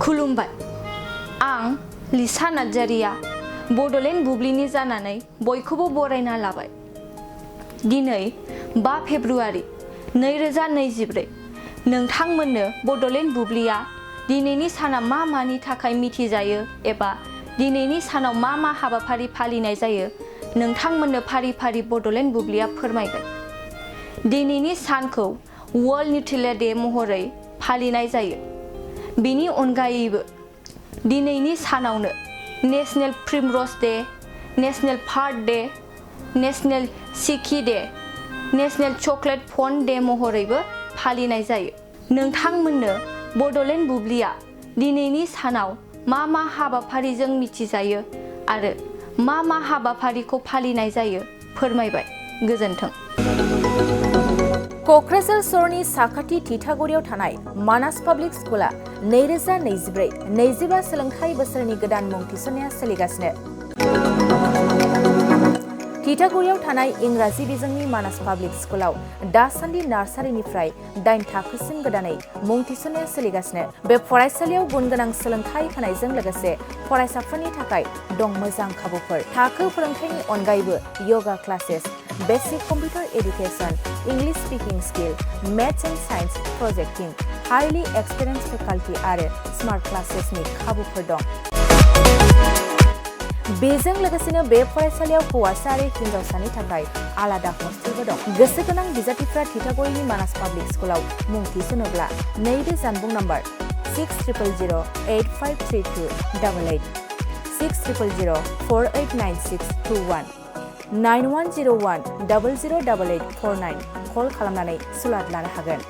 खुलुमबाय आं लिसा नार्जारिया बड'लेण्ड बुब्लिनि जानानै बयखौबो बरायना लाबाय। दिनै 5 फेब्रुआरि 2024 नोंथांमोननो बड'लेण्ड बुब्लिया दिनैनि साना मा मानि थाखाय मिथिजायो एबा दिनैनि सानाव मा मा हाबाफारि फालिनाय जायो नोंथांमोननो फारि फारि बड'लेण्ड बुब्लिया फोरमायगोन। दिनैनि सानखौ वर्ल्ड न्यूट्रेला डे महरै फालिनाय जायो। बेनि अनगायैबो दिनैनि सानावनो national primrose day, national park day, national sickie day, national chocolate fun day महरैबो फालिनाय जायो। नोंथांमोननो बड'लेण्ड बुब्लिया दिनैनि सानाव मा मा हाबाफारिजों मिथिजायो आरो मा मा हाबाफारिखौ फालिनाय जायो फोरमायबाय। गोजोन्थों। क'क्राझार सहरनि साखाथि थिथागुरियाव थानाय मानास पाब्लिक स्कुला 2024-25 सोलोंथाइ बोसोरनि गोदान मुं थिसननाया सोलिगासिनो। थिथागुरियाव थानाय इंराजि बिजोंनि मानास पाब्लिक स्कुलाव दासान्दि नार्सारिनिफ्राय 8 थाखोसिम गोदानै मुं थिसननाया सोलिगासिनो। बे फरायसालियाव गुनगोनां सोलोंथाइ होनायजों लोगोसे फरायसाफोरनि थाखाय दं मोजां खाबुफोर। थाखो फोरोंथायनि अनगायैबो yoga classes, basic computer education, English speaking skill, maths and science projecting, highly experience faculty आरो स्मार्ट क्लासेसनि खाबुफोर दं। बेजों लोगोसेनो बे फरायसालियाव हौवासा आरो हिन्जावसानि थाखाय आलादा हस्टेलबो दं। गोसो गोनां बिजाथिफ्रा थिथागुरिनि मानास पाब्लिक स्कुलाव मुं थिसनोब्ला नैबे जानबुं नम्बर 6000853288 6000489621 9101 008849 कल खालामनानै सुलाद लानो हागोन।